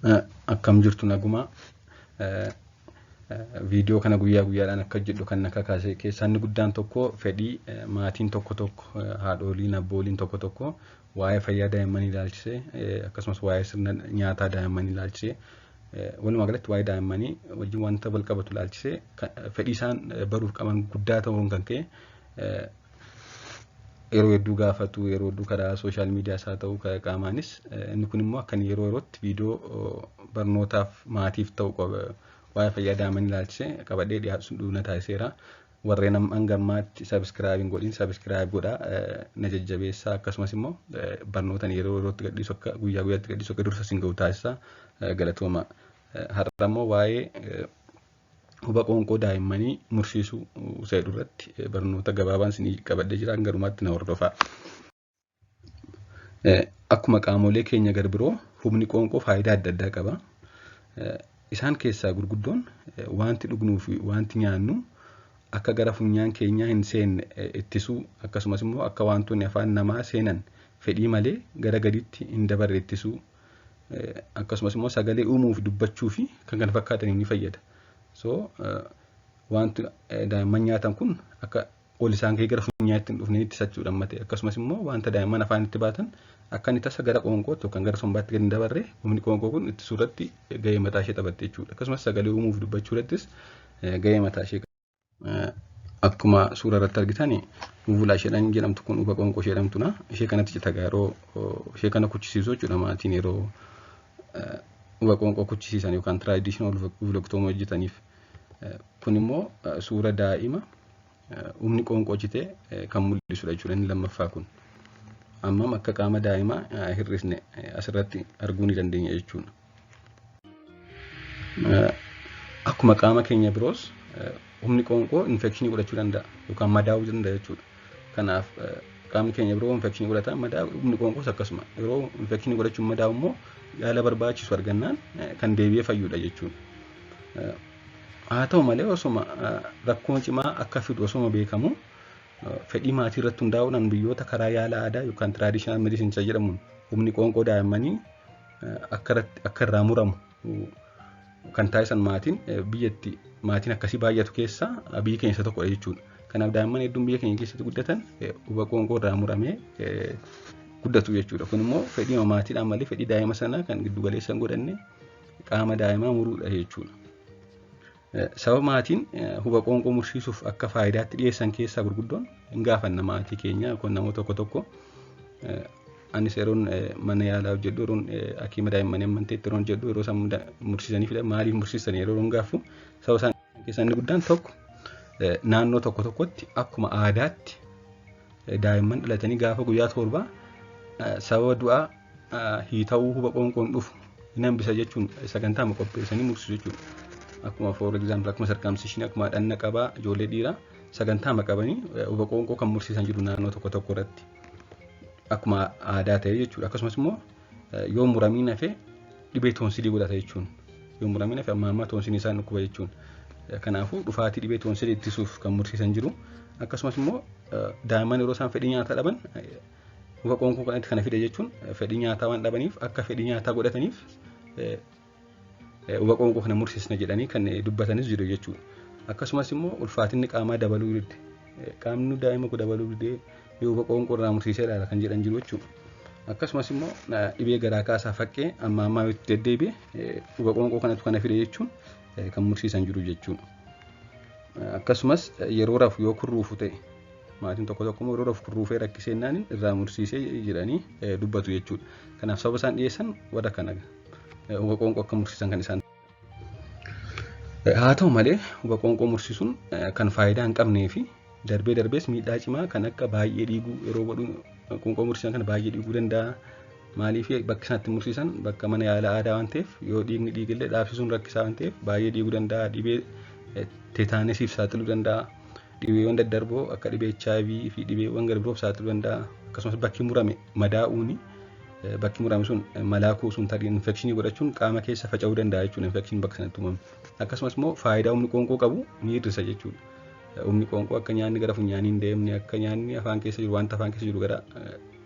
Akkam jirtu nagumaa. Viidiyoo kana guyyaa guyyaadhaan akka hojjedhu kan na kakaase keessaa inni guddaan tokko fedhii maatiin tokko tokko haadholiin abbooliin tokko tokko waa'ee fayyaa daa'immanii ilaalchisee akkasumas waa'ee sirna nyaataa daa'immanii ilaalchisee walumaa galatti waa'ee daa'immanii wajjin wanta wal qabatu ilaalchisee fedhii isaan baruuf qaban guddaa ta'uun kan ka'e yeroo hedduu gaafatu, yeroo hedduu karaa social miidiyaas haa ta'u qaamaanis. Inni kun immoo akkan yeroo yerootti viidiyoo barnootaaf maatiif ta'u waa'ee fayyaa daa'immanii ilaalchisee qabadhee dhiyaatu na taasiseera. Warreen hanga ammaatti subscribe hin godhin subscribe godhaa, na jajjabeessaa, akkasumas immoo barnoota yeroo yerootti gadhiisu akka guyyaa guyyaatti gadhiisu akka dursa isin ga'u taasisaa, galatooma. Har'a immoo waa'ee huba qoonqoo daa'immanii mursiisuu seedhu irratti barnoota gabaabaan isinii qabadhee jira, garumaatti na hordofaa. Akkuma qaamolee keenya gar biroo hubni qoonqoo faayidaa adda addaa qaba. Isaan keessaa gurguddoon wanti dhugnuu fi wanti nyaannu akka gara funyaan keenyaa hin seenne ittisuu, akkasumas immoo akka wantoonni afaan namaa seenan fedhii malee gara gaditti hin dabarre ittisuu, akkasumas immoo sagalee uumuu fi dubbachuu fi kan kana fakkaataniif ni fayyada. So wanti daa'imman nyaatan kun akka ol isaan ka'ee gara funyaatti hin dhufne ittisa jechuudha malee, akkasumas immoo wanta daa'imman afaanitti baatan akka inni tasa gara qoonqootti yookaan gara sombaatti gadi hin dabarre humni qoonqoo kun ittisuu irratti gahee mataa ishee taphatte jechuudha. Akkasumas sagalee uumuu fi dubbachuu irrattis gahee mataa ishee. Akkuma suura irratti argitan uvula isheedhaan jedhamtu kun huba qoonqoo ishee jedhamtuna. Ishee kanatti cita yeroo ishee kana kuchisiisu jechuudha maatiin yeroo huba qoonqoo kuchisiisan yookaan traditional uvulectomy hojjetaniif. Kun immoo suura daa'ima humni qoonqoo citee kan mul'isudha jechuudha inni lammaffaa kun. Ammam akka qaama daa'imaa hir'isne asirratti arguu ni dandeenya jechuudha. Akkuma qaama keenya biroos humni qoonqoo infekshinii godhachuu danda'a yookaan madaa'uu danda'a jechuudha. Kanaaf qaamni keenya biroo infekshinii godhata madaa'u, humni qoonqoos akkasuma yeroo infekshinii godhachuun madaa'u immoo yaala barbaachisu argannaan kan deebi'ee fayyudha jechuudha. Haa ta'u malee osoma rakkoon cimaa akka fidu osoma beekamu fedhii maatii irratti hundaa'uudhaan biyyoota karaa yaala aadaa yookaan traditional medicine jedhamuun humni qoonqoo daa'immanii akka irraa muramu kan taasisan maatiin biyyatti maatiin akkasii baay'atu keessaa biyyi keenya isa tokkodha jechuudha. Kanaaf daa'imman hedduun biyya keenya keessatti guddatan huba qoonqoo irraa muramee guddatu jechuudha. Kun immoo fedhii maatiidhaan malee fedhii daa'ima sanaa kan giddu galeessa hin godhanne qaama daa'imaa muruudha jechuudha. Sababa maatiin huba qoonqoo mursiisuuf akka faayidaatti dhiyeessan keessaa gurguddoon hin gaafanna maatii keenya yookaan namoota tokko tokko. Anis yeroon mana yaalaa hojjedhu, yeroon hakiima daa'immanii ammanteetti yeroon hojjedhu, yeroo isaan mursiisanii fidan maaliif mursiisan yeroo yeroon gaaffu, sababa isaan keessaa inni guddaan tokko naannoo tokko tokkotti akkuma aadaatti daa'imman dhalatanii gaafa guyyaa 7 sababa du'aa hiita'uu huba qoonqoon dhufu hin hambisa jechuun sagantaa qopheessanii mursiisu jechuudha. Akkuma for example akkuma circumcision, akkuma dhanna qabaa ijoollee dhiiraa sagantaa qabanii huba qoonqoo kan mursiisan jiru naannoo tokko tokko irratti. Akkuma aadaa ta'e jechuudha. Akkasumas immoo yoo muramiin hafe dhibee toonsilii godhata jechuun. Yoo muramiin hafe amma ammaa toonsilii isaan dhukkuba jechuun. Kanaafuu dhufaatii dhibee toonsilii ittisuuf kan mursiisan jiru. Akkasumas immoo daa'imman yeroo isaan fedhii nyaataa dhaban huba qoonqoo kanatti kana fide jechuun fedhii nyaataa waan dhabaniif akka fedhii nyaataa godhataniif huba qoonqoo kana mursiisna jedhanii kan dubbatanis jiru jechuudha. Akkasumas immoo ulfaatinni qaamaa dabaluu dide, qaamni daa'ima kun dabaluu didee huba qoonqoo irraa mursiisee ilaala kan jedhan jiru jechuudha. Akkasumas immoo dhibee garaa kaasaa faqqee amma ammaa itti deddeebi'e huba qoonqoo kanatu kana fide jechuun kan mursiisan jiru jechuudha. Akkasumas yeroo rafu yoo kurruufu ta'e maatiin tokko tokko immoo yeroo rafu kurruufee rakkisee irraa mursiisee jedhanii dubbatu jechuudha. Kanaaf sababa isaan dhiyeessan warra kana huba qoonqoo akka mursiisan kan isaan. Haa ta'u malee huba qoonqoo mursiisuun kan faayidaa hin qabnee fi darbee darbees miidhaa cimaa kan akka baay'ee dhiiguu, yeroo godhu qoonqoo mursiisan kana baay'ee dhiiguu danda'a. Maaliif bakki isaan itti mursiisan bakka mana yaala aadaa waan ta'eef yoo dhiigni dhiigillee dhaabsisuun rakkisaa waan ta'eef baay'ee dhiiguu danda'a. Dhibee teetaanesiif saaxiluu danda'a. Dhibeewwan daddarboo akka dhibee HIV fi dhibeewwan gara biroof saaxiluu danda'a. Akkasumas bakki murame madaa'uuni bakki murame sun malaa kuusuun tarii infekshinii godhachuun qaama keessa faca'uu danda'a jechuudha infekshinii bakka sanatti uumame. Akkasumas immoo faayidaa humni qoonqoo qabu ni hir'isa jechuudha. Humni qoonqoo akka nyaanni gara funyaanii hin deemne, akka nyaanni afaan keessa jiru wanta afaan keessa jiru gara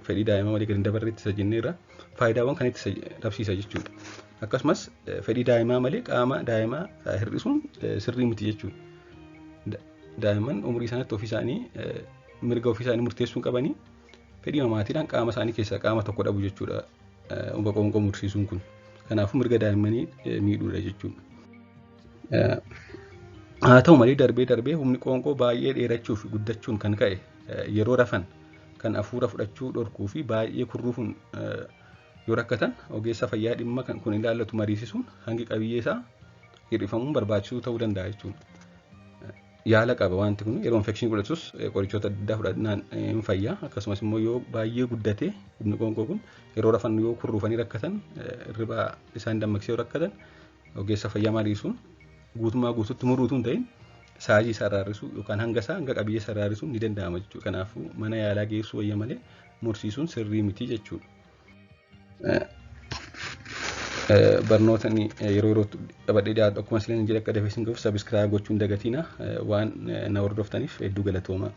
fedhii daa'ima malee gadi hin dabarre ittisa jenneerra. Faayidaawwan kan ittisa dhabsiisa jechuudha. Akkasumas fedhii daa'imaa malee qaama daa'imaa hir'isuun sirrii miti jechuudha. Daa'imman umurii isaaniitti ofii isaanii mirga ofii isaanii murteessuu qabanii fedhii maatiidhaan qaama isaanii keessaa qaama tokko dhabu jechuudha. Huba qoonqoo mursiisuun kun. Kanaafuu mirga daa'immanii miidhuudha jechuudha. Haa ta'u malee darbee darbee humni qoonqoo baay'ee dheerachuu fi guddachuun kan ka'e yeroo rafan kan hafuura fudhachuu dhorkuu fi baay'ee kurruufuun yoo rakkatan ogeessa fayyaa dhimma kun ilaallatu mariisisuun hangi qabiyyee isaa hir'ifamuun barbaachisuu ta'uu danda'a jechuudha. Yaala qaba wanti kun yeroo infekshinii godhatus qorichoota adda addaa fudhannaan hin fayya. Akkasumas immoo yoo baay'ee guddate humni qoonqoo kun yeroo rafan yoo kurruufanii rakkatan hirriba isaan dammaqsee yoo rakkatan ogeessa fayyaa mariisuun guutummaa guutuutti muruutu hin ta'in saayizii isaa hir'isuu yookaan hanga isaa hanga qabiyyee isaa hir'isuun ni danda'ama jechuudha. Kanaafuu mana yaalaa geessuu wayya malee mursiisuun sirrii miti jechuudha. Barnoota yeroo yerootti qabadhee dhiyaatu akkuma isin jedhe akka dafee isin gahuuf sabiskiraayib gochuun dagatiina waan na hordoftaniif hedduu galatooma.